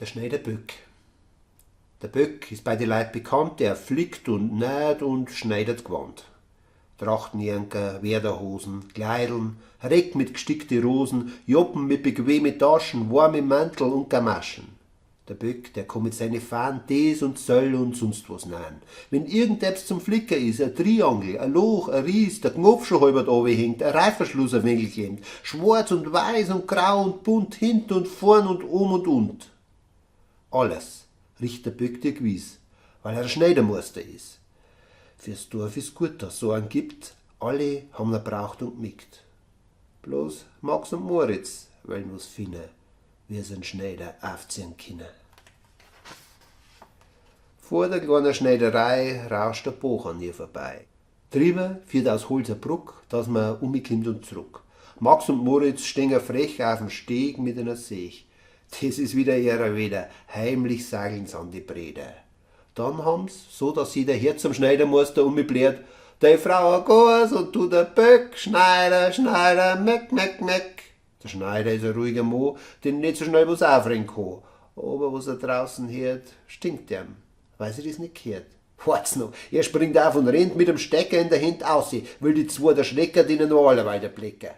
Der Schneider Böck. Der Böck is bei de Leit bekannt, der flickt und näht und schneidert Gwand. Trachtenjanker, Werderhosen, Kleideln, Reck mit gstickte Rosen, Joppen mit bequeme Taschen, warme Mantel und Gamaschen. Der Böck, der kann mit seine Fahnen des und Zöll und sonst was nähen. Wenn irgendetwas zum Flicker is, a Triangel, a Loch, a Ries, der Knopf schon halbert hängt, a Reifverschluss a wenig klemmt, schwarz und weiß und grau und bunt, hint und vorn und um und und. Alles richt der Böck dir gewiss, weil er ein Schneidermeister is. Fürs Dorf is gut, dass so einen gibt, alle haben er braucht und gmickt. Bloß Max und Moritz wollen was finden, wie sie einen Schneider aufziehen können. Vor der kleinen Schneiderei rauscht der Boch an ihr vorbei. Drüber führt aus Holz a Bruck, dass man umkommt und zurück. Max und Moritz stehen frech auf dem Steg mit einer Sech. Das is wieder ihrer wieder, heimlich sageln's an die Breder. Dann haben's, so dass sie der Herr zum Schneidermeister umblärt, dei Frau a Gors und du der Böck, Schneider, Schneider, meck, meck, meck. Der Schneider is a ruhiger Mo, den nicht so schnell was aufregen kann. Aber was er draußen hört, stinkt ihm, weil sie das nicht gehört. Wart's noch, er springt auf und rennt mit dem Stecker in der Hand aus, will die zwei der Schrecker, denen noch alle weiter blicken.